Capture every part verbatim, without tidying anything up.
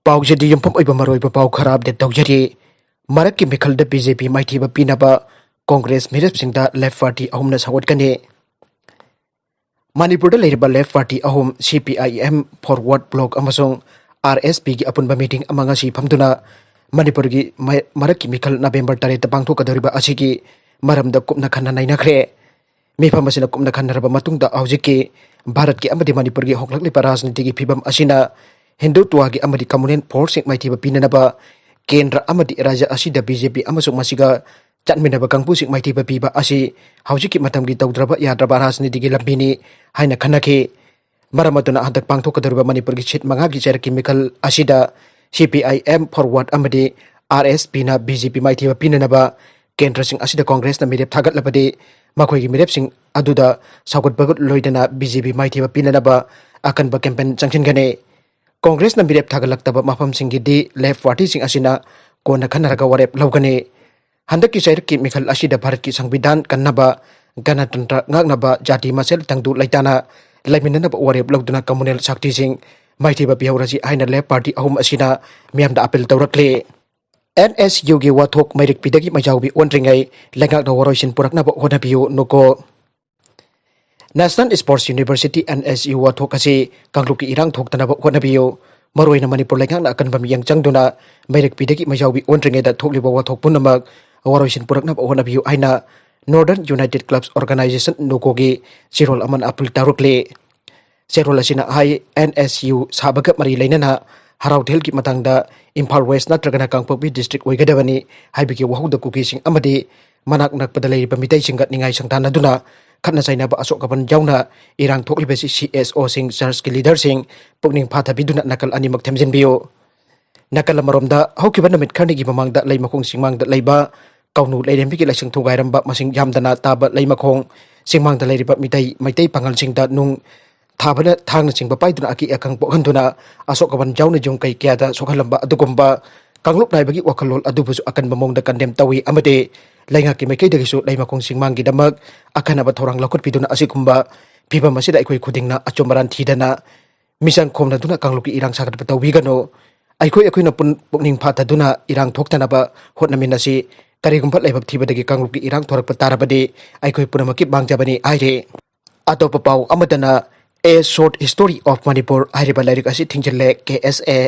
ꯄꯥꯎꯁꯤꯗꯤ ꯌꯨꯝꯐꯝ ꯑꯣꯏꯕ ꯃꯔꯨꯑꯣꯏꯕ ꯄꯥꯎ ꯈꯔ ꯑꯞꯗꯦꯠ ꯇꯧꯖꯔꯤ꯫ ꯃꯔꯛꯀꯤ ꯃꯤꯈꯜꯗ ꯕꯤ ꯖꯦ ꯄꯤ ꯃꯥꯏꯊꯤꯕ ꯄꯤꯅꯕ ꯀꯣꯡꯒ꯭ꯔꯦꯁ ꯃꯤꯔꯦꯞꯁꯤꯡꯗ ꯂꯦꯐ ꯄꯥꯔꯇꯤ ꯑꯍꯨꯝꯅ ꯁꯧꯒꯠꯀꯅꯤ꯫ ꯃꯅꯤꯄꯨꯔꯗ ꯂꯩꯔꯤꯕ ꯂꯦꯐ ꯄꯥꯔꯇꯤ ꯑꯍꯨꯝ, ꯁꯤ P I M, forward block ꯑꯃꯁꯨꯡ ꯑꯥꯔ ꯑꯦꯁ ꯄꯤꯒꯤ ꯑꯄꯨꯟꯕ ꯃꯤꯇꯤꯡ ꯑꯃ ꯉꯁꯤ ꯐꯝꯗꯨꯅ ꯃꯅꯤꯄꯨꯔꯒꯤ ꯃ-, ꯃꯔꯛꯀꯤ ꯃꯤꯈꯜ ꯅꯕꯦꯝꯕꯔ ꯇꯔꯦꯠꯇ ꯄꯥꯡꯊꯣꯛꯀꯗꯧꯔꯤꯕ ꯑꯁꯤꯒꯤ ꯃꯔꯝꯗ ꯀꯨꯞꯅ ꯈꯟꯅ ꯅꯩꯅꯈ꯭ꯔꯦ꯫ ꯃꯤꯐꯝ ꯑꯁꯤꯅ ꯀꯨꯞꯅ ꯈꯟꯅꯔꯕ ꯃꯇꯨꯡꯗ ꯍꯧꯖꯤꯛꯀꯤ ꯚꯥꯔꯠꯀꯤ ꯑꯃꯗꯤ ꯃꯅꯤꯄꯨꯔꯒꯤ ꯍꯣꯡꯂꯛꯂꯤꯕ ꯔꯥꯖꯅꯤꯇꯤꯒꯤ ꯐꯤꯕꯝ ꯑꯁꯤꯅ ꯍꯤꯟꯗꯨꯇ꯭ꯋꯥꯒꯤ ꯑꯃꯗꯤ ꯀꯝꯃꯨꯅꯦꯜ ꯐꯣꯔꯁꯁꯤꯡ ꯃꯥꯏꯊꯤꯕ ꯄꯤꯅꯅꯕ ꯀꯦꯟꯗ꯭ꯔ ꯑꯃꯗꯤ ꯔꯥꯖ꯭ꯌ ꯑꯁꯤꯗ ꯕꯤ ꯖꯦ ꯄꯤ ꯑꯃꯁꯨꯡ ꯃꯁꯤꯒ ꯆꯠꯃꯤꯟꯅꯕ ꯀꯥꯡꯕꯨꯁꯤꯡ ꯃꯥꯏꯊꯤꯕ ꯄꯤꯕ ꯑꯁꯤ ꯍꯧꯖꯤꯛꯀꯤ ꯃꯇꯝꯒꯤ ꯇꯧꯗ꯭ꯔꯕ ꯌꯥꯗ꯭ꯔꯕ ꯔꯥꯖꯅꯤꯇꯤꯒꯤ ꯂꯝꯕꯤꯅꯤ ꯍꯥꯏꯅ ꯈꯟꯅꯈꯤ꯫ ꯃꯔꯝ ꯑꯗꯨꯅ ꯍꯟꯗꯛ ꯄꯥꯡꯊꯣꯛꯀꯗꯧꯔꯤꯕ ꯃꯅꯤꯄꯨꯔꯒꯤ ꯁꯤꯠ ꯃꯉꯥꯒꯤ ꯆꯩꯔꯛꯀꯤ ꯃꯤꯈꯜ ꯑꯁꯤꯗ ꯁꯤ ꯄꯤ ꯑꯥꯏ ꯑꯦꯝ, ꯐꯣꯔꯋꯥꯔꯗ ꯑꯃꯗꯤ ꯑꯥꯔ ꯑꯦꯁ ꯄꯤꯅ ꯕꯤ ꯖꯦ ꯄꯤ ꯃꯥꯏꯊꯤꯕ ꯄꯤꯅꯅꯕ ꯀꯦꯟꯗ꯭ꯔꯁꯤꯡ ꯑꯁꯤꯗ ꯀꯣꯡꯒ꯭ꯔꯦꯁꯅ ꯃꯤꯔꯦꯞ ꯊꯥꯒꯠꯂꯕꯗꯤ ꯃꯈꯣꯏꯒꯤ ꯃꯤꯔꯦꯞꯁꯤꯡ ꯑꯗꯨꯗ ꯁꯧꯒꯠꯄꯒ ꯂꯣꯏꯅꯅ ꯕꯤ ꯖꯦ ꯄꯤ ꯃꯥꯏꯊꯤꯕ ꯄꯤꯅꯅꯕ ꯑꯀꯟꯕ ꯀꯦꯝꯄꯦꯟ ꯆꯪꯁꯤꯟꯒꯅꯤ꯫ ꯀꯣꯡꯒ꯭ꯔꯦꯁꯅ ꯃꯤꯔꯦꯞ ꯊꯥꯒꯠꯂꯛꯇꯕ ꯃꯐꯝꯁꯤꯡꯒꯤꯗꯤ ꯂꯦꯐ ꯄꯥꯔꯇꯤꯁꯤꯡ ꯑꯁꯤꯅ ꯀꯣꯟꯅ ꯈꯟꯅꯔꯒ ꯋꯥꯔꯦꯞ ꯂꯧꯒꯅꯤ꯫ ꯍꯟꯗꯛꯀꯤ ꯆꯩꯔꯛꯀꯤ ꯃꯤꯈꯜ ꯑꯁꯤꯗ ꯚꯥꯔꯠꯀꯤ ꯁꯪꯕꯤꯙꯥꯟ ꯀꯟꯅꯕ, ꯒꯅꯇꯟꯇ꯭ꯔ ꯉꯥꯛꯅꯕ, ꯖꯥꯇꯤ ꯃꯁꯦꯜ ꯇꯪꯗꯨ ꯂꯩꯇꯥꯅ ꯂꯩꯃꯤꯟꯅꯅꯕ ꯋꯥꯔꯦꯞ ꯂꯧꯗꯨꯅ ꯀꯝꯃꯨꯅꯦꯜ ꯁꯛꯇꯤꯁꯤꯡ ꯃꯥꯏꯊꯤꯕ ꯄꯤꯍꯧꯔꯁꯤ ꯍꯥꯏꯅ ꯂꯦꯐ ꯄꯥꯔꯇꯤ ꯑꯍꯨꯝ ꯑꯁꯤꯅ ꯃꯤꯌꯥꯝꯗ ꯑꯄꯤꯜ ꯇꯧꯔꯛꯂꯤ꯫ ꯑꯦꯟ ꯑꯦꯁ ꯌꯨꯒꯤ ꯋꯥꯊꯣꯛ ꯃꯩꯔꯤꯛꯄꯤꯗꯒꯤ ꯃꯩꯖꯥꯎꯕꯤ ꯑꯣꯟꯗ꯭ꯔꯤꯉꯩ ꯂꯩꯉꯥꯛꯅ ꯋꯥꯔꯣꯏꯁꯤꯟ ꯄꯨꯔꯛꯅꯕ ꯍꯣꯠꯅꯕꯤꯌꯨ, ꯅꯨꯀꯣ꯫ National Sports University, N S U, ꯋꯥꯊꯣꯛ ꯑꯁꯤ ꯀꯥꯡꯂꯨꯞꯀꯤ ꯏꯔꯥꯡ ꯊꯣꯛꯇꯅꯕ ꯍꯣꯠꯅꯕꯤꯌꯨ꯫ ꯃꯔꯨꯑꯣꯏꯅ ꯃꯅꯤꯄꯨꯔ ꯂꯩꯉꯥꯛꯅ ꯑꯀꯟꯕ ꯃꯤꯠꯌꯦꯡ ꯆꯪꯗꯨꯅ ꯃꯩꯔꯛꯄꯤꯗꯒꯤ ꯃꯩꯖꯥꯎꯕꯤ ꯑꯣꯟꯗ꯭ꯔꯤꯉꯩꯗ ꯊꯣꯛꯂꯤꯕ ꯋꯥꯊꯣꯛ ꯄꯨꯝꯅꯃꯛ ꯋꯥꯔꯣꯏꯁꯤꯟ ꯄꯨꯔꯛꯅꯕ ꯍꯣꯠꯅꯕꯤꯌꯨ ꯍꯥꯏꯅ Northern United Clubs Organization, ꯅꯨꯀꯣꯒꯤ ꯆꯦꯔꯣꯜ ꯑꯃꯅ ꯑꯄꯤꯜ ꯇꯧꯔꯛꯂꯤ꯫ ꯆꯦꯔꯣꯜ ꯑꯁꯤꯅ ꯍꯥꯏ, N S U ꯁꯥꯕꯒ ꯃꯔꯤ ꯂꯩꯅꯅ ꯍꯔꯥꯎ ꯊꯦꯜꯒꯤ ꯃꯇꯥꯡꯗ ꯏꯝꯐꯥꯜ ꯋꯦꯁ ꯅꯠꯇ꯭ꯔꯒꯅ ꯀꯥꯡꯄꯣꯛꯄꯤ ꯗꯤꯁꯇ꯭ꯔꯤꯛ ꯑꯣꯏꯒꯗꯕꯅꯤ ꯍꯥꯏꯕꯒꯤ ꯋꯥꯍꯧꯗ ꯀꯨꯀꯤꯁꯤꯡ ꯑꯃꯗꯤ ꯃꯅꯥꯛ ꯅꯛꯄꯗ ꯂꯩꯔꯤꯕ ꯃꯤꯇꯩꯁꯤꯡꯒ ꯅꯤꯡꯉꯥꯏ ꯁꯪꯊꯥꯅꯗꯨꯅ ꯈꯠꯅ ꯆꯩꯅꯕ, ꯑꯁꯣꯛ ꯑꯄꯟ ꯌꯥꯎꯅ ꯏꯔꯥꯡ ꯊꯣꯛꯂꯤꯕꯁꯤ C S O ꯁꯤꯡ, ꯆꯔꯆꯀꯤ ꯂꯤꯗꯔꯁꯤꯡ ꯄꯨꯛꯅꯤꯡ ꯐꯥꯊꯕꯤꯗꯨꯅ ꯅꯥꯀꯜ ꯑꯅꯤꯃꯛ ꯊꯦꯝꯖꯤꯟꯕꯤꯌꯨ꯫ ꯅꯥꯀꯜ ꯑꯃꯔꯣꯝꯗ, ꯍꯧꯈꯤꯕ ꯅꯨꯃꯤꯠ ꯈꯔꯅꯤꯒꯤ ꯃꯃꯥꯡꯗ ꯂꯩꯃꯈꯣꯡ ꯆꯤꯡꯃꯥꯡꯗ ꯂꯩꯕ ꯀꯧꯅꯨ ꯂꯩꯔꯦꯝꯕꯤꯒꯤ ꯂꯥꯏꯁꯪ ꯊꯨꯒꯥꯏꯔꯝꯕ ꯃꯁꯤꯡ ꯌꯥꯝꯗꯅ ꯇꯥꯕ ꯂꯩꯃꯈꯣꯡ ꯆꯤꯡꯃꯥꯡꯗ ꯂꯩꯔꯤꯕ ꯃꯤꯇꯩ, ꯃꯩꯇꯩ ꯄꯥꯉꯜꯁꯤꯡꯗ ꯅꯨꯡ ꯊꯥꯕꯅ ꯊꯥꯡꯅꯆꯤꯡꯕ ꯄꯥꯏꯗꯨꯅ ꯑꯀꯤ ꯑꯈꯪ ꯄꯣꯛꯍꯟꯗꯨꯅ ꯑꯁꯣꯛ ꯑꯄꯟ ꯌꯥꯎꯅ ꯌꯨꯝ ꯀꯩ ꯀꯌꯥꯗ ꯁꯣꯛꯍꯜꯂꯝꯕ ꯑꯗꯨꯒꯨꯝꯕ ꯀꯥꯡꯂꯨꯞ ꯅꯥꯏꯕꯒꯤ ꯋꯥꯈꯜꯂꯣꯟ ꯑꯗꯨꯕꯨꯁꯨ ꯑꯀꯟꯕ ꯃꯑꯣꯡꯗ ꯀꯟꯗꯦꯝ ꯇꯧꯏ ꯑꯃꯗꯤ ꯂꯩꯉꯥꯛꯀꯤ ꯃꯥꯏꯀꯩꯗꯒꯤꯁꯨ ꯂꯩꯃꯈꯣꯡ ꯆꯤꯡꯃꯥꯡꯒꯤꯗꯃꯛ ꯑꯈꯟꯅꯕ ꯊꯧꯔꯥꯡ ꯂꯧꯈꯠꯄꯤꯗꯨꯅ ꯑꯁꯤꯒꯨꯝꯕ ꯐꯤꯕꯝ ꯑꯁꯤꯗ ꯑꯩꯈꯣꯏ ꯈꯨꯗꯤꯡꯅ ꯑꯆꯨꯝ ꯑꯔꯥꯟ ꯊꯤꯗꯅ ꯃꯤꯆꯪ ꯈꯣꯝꯅꯗꯨꯅ ꯀꯥꯡꯂꯨꯞꯀꯤ ꯏꯔꯥꯡ ꯁꯥꯒꯠꯄ ꯇꯧꯕꯤꯒꯅꯨ꯫ ꯑꯩꯈꯣꯏ ꯑꯩꯈꯣꯏꯅ ꯄꯨꯛꯅꯤꯡ ꯐꯥꯊꯗꯨꯅ ꯏꯔꯥꯡ ꯊꯣꯛꯇꯅꯕ ꯍꯣꯠꯅꯃꯤꯟꯅꯁꯤ꯫ ꯀꯔꯤꯒꯨꯝꯕ ꯂꯥꯏꯕꯛ ꯊꯤꯕꯗꯒꯤ ꯀꯥꯡꯂꯨꯞꯀꯤ ꯏꯔꯥꯡ ꯊꯣꯔꯛꯄ ꯇꯥꯔꯕꯗꯤ ꯑꯩꯈꯣꯏ ꯄꯨꯝꯅꯃꯛꯀꯤ ꯃꯥꯡꯖꯕꯅꯤ ꯍꯥꯏꯔꯤ꯫ ꯑꯇꯣꯞꯄ ꯄꯥꯎ ꯑꯃꯗꯅ A Short History of Manipur ꯍꯥꯏꯔꯤꯕ ꯂꯥꯏꯔꯤꯛ ꯑꯁꯤ ꯊꯤꯡꯖꯤꯜꯂꯦ ꯀꯦ ꯑꯦꯁ ꯑꯦ꯫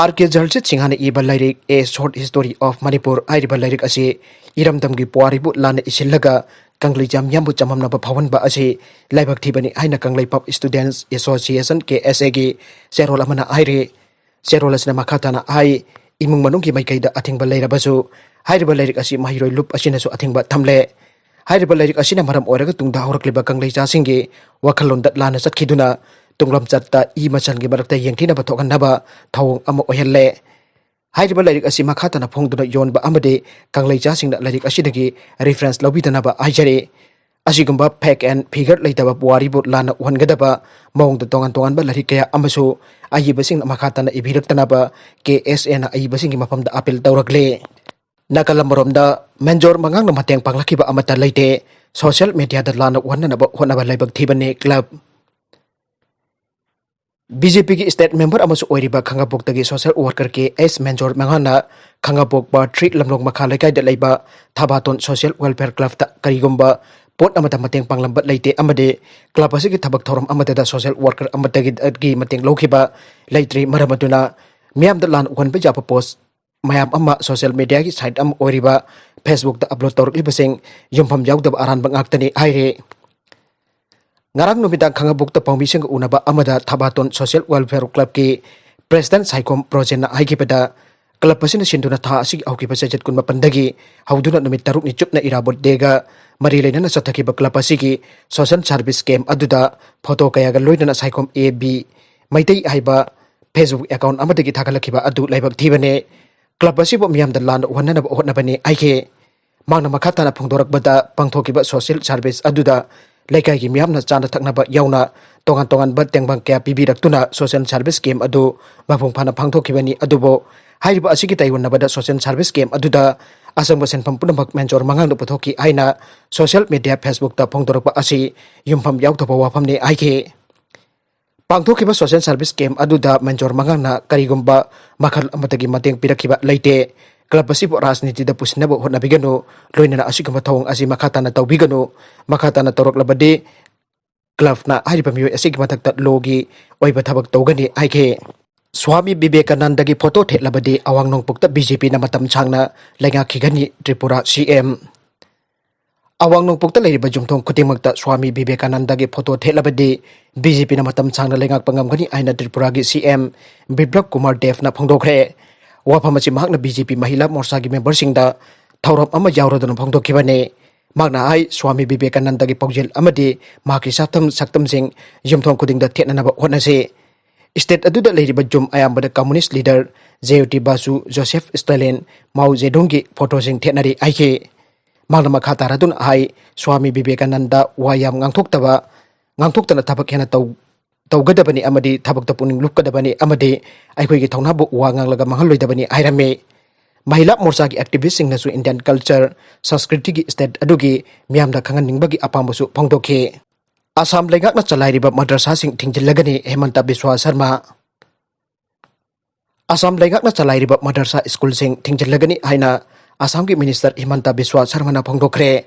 ꯑꯥꯔ ꯀꯦ ꯖꯔꯖꯤꯠ ꯁꯤꯡꯍꯅ ꯏꯕ ꯂꯥꯏꯔꯤꯛ A Short History of Manipur ꯍꯥꯏꯔꯤꯕ ꯂꯥꯏꯔꯤꯛ ꯑꯁꯤ ꯏꯔꯝꯗꯝꯒꯤ ꯄꯨꯋꯥꯔꯤꯕꯨ ꯂꯥꯟꯅ ꯏꯁꯤꯜꯂꯒ ꯀꯪꯂꯩꯖꯥ ꯃꯤꯌꯥꯝꯕꯨ ꯆꯃꯝꯅꯕ ꯐꯥꯎꯍꯟꯕ ꯑꯁꯤ ꯂꯥꯏꯕꯛ ꯊꯤꯕꯅꯤ ꯍꯥꯏꯅ ꯀꯪꯂꯩꯄꯥꯛ Students Association, ꯀꯦ ꯑꯦꯁ ꯑꯦꯒꯤ ꯆꯦꯔꯣꯜ ꯑꯃꯅ ꯍꯥꯏꯔꯤ꯫ ꯆꯦꯔꯣꯜ ꯑꯁꯤꯅ ꯃꯈꯥ ꯇꯥꯅ ꯍꯥꯏ, ꯏꯃꯨꯡ ꯃꯅꯨꯡꯒꯤ ꯃꯥꯏꯀꯩꯗ ꯑꯊꯤꯡꯕ ꯂꯩꯔꯕꯁꯨ ꯍꯥꯏꯔꯤꯕ ꯂꯥꯏꯔꯤꯛ ꯑꯁꯤ ꯃꯍꯩꯔꯣꯏ ꯂꯨꯞ ꯑꯁꯤꯅꯁꯨ ꯑꯊꯤꯡꯕ ꯊꯝꯂꯦ꯫ ꯍꯥꯏꯔꯤꯕ ꯂꯥꯏꯔꯤꯛ ꯑꯁꯤꯅ ꯃꯔꯝ ꯑꯣꯏꯔꯒ ꯇꯨꯡꯗ ꯍꯧꯔꯛꯂꯤꯕ ꯀꯪꯂꯩꯆꯥꯁꯤꯡꯒꯤ ꯋꯥꯈꯜꯂꯣꯟꯗ ꯂꯥꯟꯅ ꯆꯠꯈꯤꯗꯨꯅ ꯇꯨꯡꯂꯝꯆꯠꯇ ꯏ ꯃꯆꯜꯒꯤ ꯃꯔꯛꯇ ꯌꯦꯡꯊꯤꯅꯕ ꯊꯣꯛꯍꯟꯅꯕ ꯊꯧꯑꯣꯡ ꯑꯃ ꯑꯣꯏꯍꯜꯂꯦ꯫ ꯍꯥꯏꯔꯤꯕ ꯂꯥꯏꯔꯤꯛ ꯑꯁꯤ ꯃꯈꯥ ꯇꯥꯅ ꯐꯣꯡꯗꯨꯅ ꯌꯣꯟꯕ ꯑꯃꯗꯤ ꯀꯪꯂꯩꯆꯥꯁꯤꯡꯅ ꯂꯥꯏꯔꯤꯛ ꯑꯁꯤꯗꯒꯤ reference ꯂꯧꯕꯤꯗꯅꯕ ꯍꯥꯏꯖꯔꯤ꯫ ꯑꯁꯤꯒꯨꯝꯕ fact and figure ꯂꯩꯇꯕ ꯄꯨꯋꯥꯔꯤꯕꯨ ꯂꯥꯟꯅ ꯎꯍꯟꯒꯗꯕ ꯃꯑꯣꯡꯗ ꯇꯣꯉꯥꯟ ꯇꯣꯉꯥꯟꯕ ꯂꯥꯏꯔꯤꯛ ꯀꯌꯥ ꯑꯃꯁꯨ ꯑꯏꯕꯁꯤꯡꯅ ꯃꯈꯥ ꯇꯥꯅ ꯏꯕꯤꯔꯛꯇꯅꯕ ꯀꯦ ꯑꯦꯁ ꯑꯦꯅ ꯑꯏꯕꯁꯤꯡꯒꯤ ꯃꯐꯝꯗ appeal ꯇꯧꯔꯛꯂꯤ꯫ ꯅꯥꯀꯜ ꯑꯃꯔꯣꯝꯗ ꯃꯦꯟꯖꯣꯔ ꯃꯉꯥꯡꯅ ꯃꯇꯦꯡ ꯄꯥꯡꯂꯛꯈꯤꯕ ꯑꯃꯠꯇ ꯂꯩꯇꯦ꯫ Social media ꯗ ꯂꯥꯟꯅ ꯎꯍꯟꯅꯅꯕ ꯍꯣꯠꯅꯕ ꯂꯥꯏꯕꯛ ꯊꯤꯕꯅꯤ꯫ ꯀ꯭ꯂꯕ꯫ ꯕꯤ ꯖꯦ ꯄꯤꯒꯤ state member ꯑꯃꯁꯨ ꯑꯣꯏꯔꯤꯕ ꯈꯥꯡꯉꯕꯣꯛꯇꯒꯤ social worker ꯀꯦ ꯑꯦꯁ ꯃꯦꯟꯖꯣꯔ ꯃꯉꯥꯡꯅ ꯈꯥꯡꯉꯕꯣꯛ ꯕꯥꯔ ꯊ꯭ꯔꯤ ꯂꯝꯂꯣꯡ ꯃꯈꯥ ꯂꯩꯀꯥꯏꯗ ꯂꯩꯕ ꯊꯕꯥꯇꯣꯟ social welfare club ꯇ ꯀꯔꯤꯒꯨꯝꯕ ꯄꯣꯠ ꯑꯃꯠꯇ ꯃꯇꯦꯡ ꯄꯥꯡꯂꯝꯕ ꯂꯩꯇꯦ ꯑꯃꯗꯤ club ꯑꯁꯤꯒꯤ ꯊꯕꯛ ꯊꯧꯔꯝ ꯑꯃꯠꯇꯗ social worker ꯑꯃꯠꯇꯒꯤ ꯃꯇꯦꯡ ꯂꯧꯈꯤꯕ ꯂꯩꯇ꯭ꯔꯤ꯫ ꯃꯔꯝ ꯑꯗꯨꯅ ꯃꯤꯌꯥꯝꯗ ꯂꯥꯟ ꯎꯍꯟꯕ ꯌꯥꯕ post ꯃꯌꯥꯝ ꯑꯃ social media ꯒꯤ site ꯑꯃ ꯑꯣꯏꯔꯤꯕ Facebook ꯇ upload ꯇꯧꯔꯛꯂꯤꯕꯁꯤꯡ ꯌꯨꯝꯐꯝ ꯌꯥꯎꯗꯕ ꯑꯔꯥꯟꯕ ꯉꯥꯛꯇꯅꯤ ꯍꯥꯏꯔꯤ꯫ ꯉꯔꯥꯡ ꯅꯨꯃꯤꯗꯥꯡ ꯈꯥꯡꯉꯕꯣꯛꯇ ꯄꯥꯎꯃꯤꯁꯤꯡꯒ ꯎꯅꯕ ꯑꯃꯗ ꯊꯕꯥꯇꯣꯟ social welfare club ꯀꯤ president ꯁꯥꯏꯈꯣꯝ ꯄ꯭ꯔꯣꯖꯦꯟꯅ ꯍꯥꯏꯈꯤꯕꯗ, club ꯑꯁꯤꯅ ꯁꯤꯟꯗꯨꯅ ꯊꯥ ꯑꯁꯤꯒꯤ ꯍꯧꯈꯤꯕ ꯆꯩꯆꯠ ꯀꯨꯟꯃꯥꯄꯟꯗꯒꯤ ꯍꯧꯗꯨꯅ ꯅꯨꯃꯤꯠ ꯇꯔꯨꯛꯅꯤ ꯆꯨꯞꯅ ꯏꯔꯥꯕꯣꯠ ꯗꯦꯒ ꯃꯔꯤ ꯂꯩꯅꯅ ꯆꯠꯊꯈꯤꯕ club ꯑꯁꯤꯒꯤ social service camp ꯑꯗꯨꯗ photo ꯀꯌꯥꯒ ꯂꯣꯏꯅꯅ ꯁꯥꯏꯈꯣꯝ ꯑꯦ ꯕꯤ ꯃꯩꯇꯩ ꯍꯥꯏꯕ Facebook account ꯑꯃꯗꯒꯤ ꯊꯥꯒꯠꯂꯛꯈꯤꯕ ꯑꯗꯨ ꯂꯥꯏꯕꯛ ꯊꯤꯕꯅꯦ꯫ Club ꯑꯁꯤꯕꯨ ꯃꯤꯌꯥꯝꯗ ꯂꯥꯟꯅ ꯎꯍꯟꯅꯅꯕ ꯍꯣꯠꯅꯕꯅꯤ ꯍꯥꯏꯈꯤ꯫ ꯃꯍꯥꯛꯅ ꯃꯈꯥ ꯇꯥꯅ ꯐꯣꯡꯗꯣꯔꯛꯄꯗ, ꯄꯥꯡꯊꯣꯛꯈꯤꯕ social service ꯑꯗꯨꯗ ꯂꯩꯀꯥꯏꯒꯤ ꯃꯤꯌꯥꯝꯅ ꯆꯥꯅ ꯊꯛꯅꯕ ꯌꯥꯎꯅ ꯇꯣꯉꯥꯟ ꯇꯣꯉꯥꯟꯕ ꯇꯦꯡꯕꯥꯡ ꯀꯌꯥ ꯄꯤꯕꯤꯔꯛꯇꯨꯅ social service camp ꯑꯗꯨ ꯃꯄꯨꯡ ꯐꯥꯅ ꯄꯥꯡꯊꯣꯛꯈꯤꯕꯅꯤ꯫ ꯑꯗꯨꯕꯨ ꯍꯥꯏꯔꯤꯕ ꯑꯁꯤꯒꯤ ꯇꯥꯏꯑꯣꯟꯅꯕꯗ social service camp ꯑꯗꯨꯗ ꯑꯆꯪꯕ ꯁꯦꯟꯐꯝ ꯄꯨꯝꯅꯃꯛ ꯃꯦꯟꯖꯣꯔ ꯃꯉꯥꯡꯗ ꯄꯨꯊꯣꯛꯈꯤ ꯍꯥꯏꯅ social media Facebook ꯇ ꯐꯣꯡꯗꯣꯔꯛꯄ ꯑꯁꯤ ꯌꯨꯝꯐꯝ ꯌꯥꯎꯗꯕ ꯋꯥꯐꯝꯅꯤ ꯍꯥꯏꯈꯤ꯫ ꯄꯥꯡꯊꯣꯛꯈꯤꯕ ꯁꯣꯁꯦꯜ ꯁꯔꯚꯤꯁ ꯀꯦꯝꯞ ꯑꯗꯨꯗ ꯃꯦꯟꯖꯣꯔ ꯃꯉꯥꯡꯅ ꯀꯔꯤꯒꯨꯝꯕ ꯃꯈꯜ ꯑꯃꯠꯇꯒꯤ ꯃꯇꯦꯡ ꯄꯤꯔꯛꯈꯤꯕ ꯂꯩꯇꯦ꯫ ꯀ꯭ꯂꯕ ꯑꯁꯤꯕꯨ ꯔꯥꯖꯅꯤꯇꯤꯗ ꯄꯨꯁꯤꯟꯅꯕ ꯍꯣꯠꯅꯕꯤꯒꯅꯨ, ꯂꯣꯏꯅꯅ ꯑꯁꯤꯒꯨꯝꯕ ꯊꯧꯑꯣꯡ ꯑꯁꯤ ꯃꯈꯥ ꯇꯥꯅ ꯇꯧꯕꯤꯒꯅꯨ꯫ ꯃꯈꯥ ꯇꯥꯅ ꯇꯧꯔꯛꯂꯕꯗꯤ ꯀ꯭ꯂꯕꯅ ꯍꯥꯏꯔꯤꯕ ꯃꯤꯑꯣꯏ ꯑꯁꯤꯒꯤ ꯃꯊꯛꯇ ꯂꯣꯒꯤ ꯑꯣꯏꯕ ꯊꯕꯛ ꯇꯧꯒꯅꯤ ꯍꯥꯏꯈꯤ꯫ ꯁ꯭ꯋꯥꯃꯤ ꯕꯤꯕꯦꯀꯥꯅꯟꯗꯒꯤ ꯐꯣꯇꯣ ꯊꯦꯠꯂꯕꯗꯤ ꯑꯋꯥꯡ ꯅꯣꯡꯄꯣꯛꯇ ꯕꯤ ꯖꯦ ꯄꯤꯅ ꯃꯇꯝ ꯁꯥꯡꯅ ꯂꯩꯉꯥꯛꯈꯤꯒꯅꯤ, ꯇ꯭ꯔꯤꯄꯨꯔꯥ ꯁꯤ ꯑꯦꯝ꯫ ꯑꯋꯥꯡ ꯅꯣꯡꯄꯣꯛꯇ ꯂꯩꯔꯤꯕ ꯌꯨꯝꯊꯣꯡ ꯈꯨꯗꯤꯡꯃꯛꯇ ꯁ꯭ꯋꯥꯃꯤ ꯕꯤꯕꯦꯀꯥꯅꯟꯗꯒꯤ ꯐꯣꯇꯣ ꯊꯦꯠꯂꯕꯗꯤ ꯕꯤ ꯖꯦ ꯄꯤꯅ ꯃꯇꯝ ꯁꯥꯡꯅ ꯂꯩꯉꯥꯛꯄ ꯉꯝꯒꯅꯤ ꯍꯥꯏꯅ ꯇ꯭ꯔꯤꯄꯨꯔꯥꯒꯤ ꯁꯤ ꯑꯦꯝ ꯕꯤꯄ꯭ꯂꯕ ꯀꯨꯃꯥꯔ ꯗꯦꯕꯅ ꯐꯣꯡꯗꯣꯛꯈ꯭ꯔꯦ꯫ ꯋꯥꯐꯝ ꯑꯁꯤ ꯃꯍꯥꯛꯅ ꯕꯤ ꯖꯦ ꯄꯤ ꯃꯍꯤꯂꯥ ꯃꯣꯔꯆꯥꯒꯤ ꯃꯦꯝꯕꯔꯁꯤꯡꯗ ꯊꯧꯔꯝ ꯑꯃ ꯌꯥꯎꯔꯗꯨꯅ ꯐꯣꯡꯗꯣꯛꯈꯤꯕꯅꯤ꯫ ꯃꯍꯥꯛꯅ ꯍꯥꯏ, ꯁ꯭ꯋꯥꯃꯤ ꯕꯤꯕꯦꯀꯥꯅꯟꯗꯒꯤ ꯄꯥꯎꯖꯦꯜ ꯑꯃꯗꯤ ꯃꯍꯥꯛꯀꯤ ꯁꯛꯇꯝ ꯁꯛꯇꯝꯁꯤꯡ ꯌꯨꯝꯊꯣꯡ ꯈꯨꯗꯤꯡꯗ ꯊꯦꯠꯅꯅꯕ ꯍꯣꯠꯅꯁꯤ꯫ ꯁ꯭ꯇꯦꯠ ꯑꯗꯨꯗ ꯂꯩꯔꯤꯕ ꯌꯨꯝ ꯑꯌꯥꯝꯕꯗ communist leader Jyoti Basu, Joseph Stalin, Mao ꯖꯦꯗꯨꯡꯒꯤ ꯐꯣꯇꯣꯁꯤꯡ ꯊꯦꯠꯅꯔꯤ ꯍꯥꯏꯈꯤ꯫ ꯃꯍꯥꯛꯅ ꯃꯈꯥ ꯇꯥꯔꯗꯨꯅ ꯍꯥꯏ, ꯁ꯭ꯋꯥꯃꯤ ꯕꯤꯕꯦꯀꯥꯅꯟꯗ ꯋꯥ ꯌꯥꯝ ꯉꯥꯡꯊꯣꯛꯇꯕ, ꯉꯥꯡꯊꯣꯛꯇꯅ ꯊꯕꯛ ꯍꯦꯟꯅ ꯇꯧ-, ꯇꯧꯒꯗꯕꯅꯤ ꯑꯃꯗꯤ ꯊꯕꯛꯇ ꯄꯨꯛꯅꯤꯡ ꯂꯨꯞꯀꯗꯕꯅꯤ ꯑꯃꯗꯤ ꯑꯩꯈꯣꯏꯒꯤ ꯊꯧꯅꯥꯕꯨ ꯋꯥ ꯉꯥꯡꯂꯒ ꯃꯥꯡꯍꯜꯂꯣꯏꯗꯕꯅꯤ ꯍꯥꯏꯔꯝꯃꯤ꯫ ꯃꯍꯤꯂꯥ ꯃꯣꯔꯆꯥꯒꯤ ꯑꯦꯛꯇꯤꯚꯤꯁ꯭ꯠꯁꯤꯡꯅꯁꯨ ꯏꯟꯗꯤꯌꯟ ꯀꯜꯆꯔ, ꯁꯪꯁꯀ꯭ꯔꯤꯇꯤꯒꯤ ꯁ꯭ꯇꯦꯠ ꯑꯗꯨꯒꯤ ꯃꯤꯌꯥꯝꯗ ꯈꯪꯍꯟꯅꯤꯡꯕꯒꯤ ꯑꯄꯥꯝꯕꯁꯨ ꯐꯣꯡꯗꯣꯛꯈꯤ꯫ ꯑꯁꯥꯝ ꯂꯩꯉꯥꯛꯅ ꯆꯂꯥꯏꯔꯤꯕ ꯃꯗ꯭ꯔꯁꯥꯁꯤꯡ ꯊꯤꯡꯖꯤꯜꯂꯒꯅꯤ, ꯍꯦꯃꯟꯇ ꯕꯤꯁ꯭ꯋꯥ ꯁꯔꯃ꯫ ꯑꯁꯥꯝ ꯂꯩꯉꯥꯛꯅ ꯆꯂꯥꯏꯔꯤꯕ ꯃꯗ꯭ꯔꯁꯥ ꯁ꯭ꯀꯨꯜꯁꯤꯡ ꯊꯤꯡꯖꯤꯜꯂꯒꯅꯤ ꯍꯥꯏꯅ ꯑꯁꯥꯝꯒꯤ ꯃꯤꯅꯤꯁꯇꯔ ꯍꯤꯃꯟꯇ ꯕꯤꯁ꯭ꯋꯥ ꯁꯔꯃꯅ ꯐꯣꯡꯗꯣꯛꯈ꯭ꯔꯦ꯫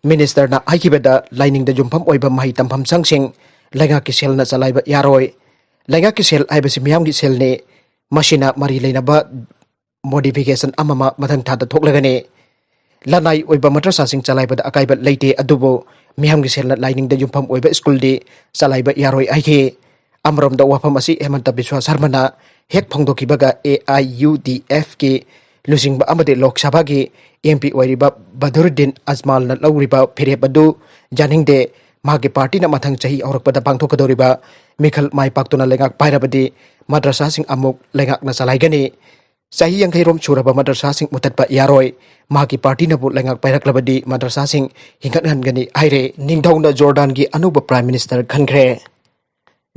ꯃꯤꯅꯤꯁꯇꯔꯅ ꯍꯥꯏꯈꯤꯕꯗ, ꯂꯥꯏꯅꯤꯡꯗ ꯌꯨꯝꯐꯝ ꯑꯣꯏꯕ ꯃꯍꯩ ꯇꯝꯐꯝ ꯁꯪꯁꯤꯡ ꯂꯩꯉꯥꯛꯀꯤ ꯁꯦꯜꯅ ꯆꯂꯥꯏꯕ ꯌꯥꯔꯣꯏ꯫ ꯂꯩꯉꯥꯛꯀꯤ ꯁꯦꯜ ꯍꯥꯏꯕꯁꯤ ꯃꯤꯌꯥꯝꯒꯤ ꯁꯦꯜꯅꯤ꯫ ꯃꯁꯤꯅ ꯃꯔꯤ ꯂꯩꯅꯕ ꯃꯣꯗꯤꯐꯤꯀꯦꯁꯟ ꯑꯃꯃ ꯃꯊꯪ ꯊꯥꯗ ꯊꯣꯛꯂꯒꯅꯤ꯫ ꯂꯅꯥꯏ ꯑꯣꯏꯕ ꯃꯗ꯭ꯔꯁꯥꯁꯤꯡ ꯆꯂꯥꯏꯕꯗ ꯑꯀꯥꯏꯕ ꯂꯩꯇꯦ, ꯑꯗꯨꯕꯨ ꯃꯤꯌꯥꯝꯒꯤ ꯁꯦꯜꯅ ꯂꯥꯏꯅꯤꯡꯗ ꯌꯨꯝꯐꯝ ꯑꯣꯏꯕ ꯁ꯭ꯀꯨꯜꯗꯤ ꯆꯂꯥꯏꯕ ꯌꯥꯔꯣꯏ ꯍꯥꯏꯈꯤ꯫ ꯑꯃꯔꯣꯝꯗ ꯋꯥꯐꯝ ꯑꯁꯤ ꯍꯦꯃꯟꯇ ꯕꯤꯁ꯭ꯋꯥ ꯁꯔꯃꯅ ꯍꯦꯛ ꯐꯣꯡꯗꯣꯛꯈꯤꯕꯒ ꯑꯦ ꯑꯥꯏ ꯌꯨ ꯗꯤ ꯑꯦꯐꯀꯤ ꯂꯨꯆꯤꯡꯕ ꯑꯃꯗꯤ ꯂꯣꯛ ꯁꯚꯥꯒꯤ ꯑꯦꯝ ꯄꯤ ꯑꯣꯏꯔꯤꯕ ꯕꯗꯔꯨꯗꯤꯟ ꯑꯖꯃꯥꯜꯅ ꯂꯧꯔꯤꯕ ꯐꯤꯔꯦꯞ ꯑꯗꯨ ꯌꯥꯅꯤꯡꯗꯦ꯫ ꯃꯍꯥꯛꯀꯤ ꯄꯥꯔꯇꯤꯅ ꯃꯊꯪ ꯆꯍꯤ ꯍꯧꯔꯛꯄꯗ ꯄꯥꯡꯊꯣꯛꯀꯗꯧꯔꯤꯕ ꯃꯤꯈꯜ ꯃꯥꯏ ꯄꯥꯛꯇꯨꯅ ꯂꯩꯉꯥꯛ ꯄꯥꯏꯔꯕꯗꯤ ꯃꯗ꯭ꯔꯁꯥꯁꯤꯡ ꯑꯃꯨꯛ ꯂꯩꯉꯥꯛꯅ ꯆꯂꯥꯏꯒꯅꯤ꯫ ꯆꯍꯤ ꯌꯥꯡꯈꯩ ꯔꯣꯝ ꯁꯨꯔꯕ ꯃꯗ꯭ꯔꯁꯥꯁꯤꯡ ꯃꯨꯊꯠꯄ ꯌꯥꯔꯣꯏ꯫ ꯃꯍꯥꯛꯀꯤ ꯄꯥꯔꯇꯤꯅꯕꯨ ꯂꯩꯉꯥꯛ ꯄꯥꯏꯔꯛꯂꯕꯗꯤ ꯃꯗ꯭ꯔꯁꯥꯁꯤꯡ ꯍꯤꯡꯒꯠꯍꯟꯒꯅꯤ ꯍꯥꯏꯔꯦ꯫ ꯅꯤꯡꯊꯧꯅ ꯖꯣꯔꯗꯥꯟꯒꯤ ꯑꯅꯧꯕ ꯄ꯭ꯔꯥꯏꯝ ꯃꯤꯅꯤꯁꯇꯔ ꯈꯟꯈ꯭ꯔꯦ꯫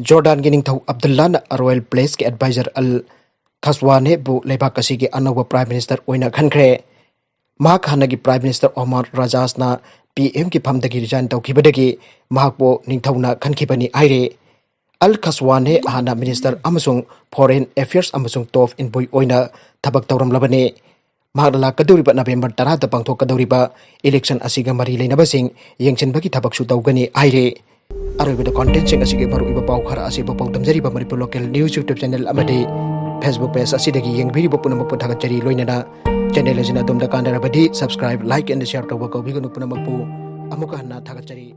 ꯖꯣꯔꯗꯥꯟꯒꯤ ꯅꯤꯡꯊꯧ ꯑꯕꯗꯨꯜꯂꯥꯅ ꯔꯣꯌꯦꯜ ꯄꯦꯂꯦꯁꯀꯤ ꯑꯦꯗꯚꯥꯏꯖꯔ ꯑꯜ ꯈꯁꯋꯥꯅꯦꯕꯨ ꯂꯩꯕꯥꯛ ꯑꯁꯤꯒꯤ ꯑꯅꯧꯕ ꯄ꯭ꯔꯥꯏꯝ ꯃꯤꯅꯤꯁꯇꯔ ꯑꯣꯏꯅ ꯈꯟꯈ꯭ꯔꯦ꯫ ꯃꯍꯥꯛ ꯍꯥꯟꯅꯒꯤ ꯄ꯭ꯔꯥꯏꯝ ꯃꯤꯅꯤꯁꯇꯔ ꯑꯣꯃꯔ ꯔꯥꯖꯥꯁꯅ ꯄꯤ ꯑꯦꯝꯒꯤ ꯐꯝꯗꯒꯤ ꯔꯤꯖꯥꯏꯟ ꯇꯧꯈꯤꯕꯗꯒꯤ ꯃꯍꯥꯛꯄꯨ ꯅꯤꯡꯊꯧꯅ ꯈꯟꯈꯤꯕꯅꯤ ꯍꯥꯏꯔꯤ꯫ ꯑꯜ ꯈꯁꯋꯥꯅꯦ ꯍꯥꯟꯅ ꯃꯤꯅꯤꯁꯇꯔ ꯑꯃꯁꯨꯡ ꯐꯣꯔꯦꯟ ꯑꯦꯐꯤꯌꯔꯁ ꯑꯃꯁꯨꯡ ꯇꯣꯞ ꯏꯟꯚꯣꯏ ꯑꯣꯏꯅ ꯊꯕꯛ ꯇꯧꯔꯝꯂꯕꯅꯤ꯫ ꯃꯍꯥꯛꯅ ꯂꯥꯛꯀꯗꯧꯔꯤꯕ ꯅꯕꯦꯝꯕꯔ ꯇꯔꯥꯗ ꯄꯥꯡꯊꯣꯛꯀꯗꯧꯔꯤꯕ ꯏꯂꯦꯛꯁꯟ ꯑꯁꯤꯒ ꯃꯔꯤ ꯂꯩꯅꯕꯁꯤꯡ ꯌꯦꯡꯁꯤꯟꯕꯒꯤ ꯊꯕꯛꯁꯨ ꯇꯧꯒꯅꯤ ꯍꯥꯏꯔꯤ꯫ ꯑꯔꯣꯏꯕꯗ ꯀꯣꯟꯇꯦꯟꯁꯤꯡ ꯑꯁꯤꯒꯤ ꯃꯔꯨꯑꯣꯏꯕ ꯄꯥꯎ ꯈꯔ ꯑꯁꯤ ꯄꯥꯎꯗꯝꯖꯔꯤꯕ Manipur local news YouTube channel ꯑꯃꯗꯤ ꯐꯦꯁꯕꯨꯛ ꯄꯦꯖ ꯑꯁꯤꯗꯒꯤ ꯌꯦꯡꯕꯤꯔꯤꯕ ꯄꯨꯝꯅꯃꯛꯄꯨ ꯊꯥꯒꯠꯆꯔꯤ꯫ ꯂꯣꯏꯅꯅ ꯆꯦꯅꯦꯜ ꯑꯁꯤꯅ ꯑꯗꯣꯝꯗ ꯀꯥꯟꯅꯔꯕꯗꯤ subscribe, like and share ꯇꯧꯕ ꯀꯧꯕꯤꯒꯅꯨ ꯄꯨꯝꯅꯃꯛꯄꯨ꯫ ꯑꯃꯨꯛꯀ ꯍꯟꯅ ꯊꯥꯒꯠꯆꯔꯤ꯫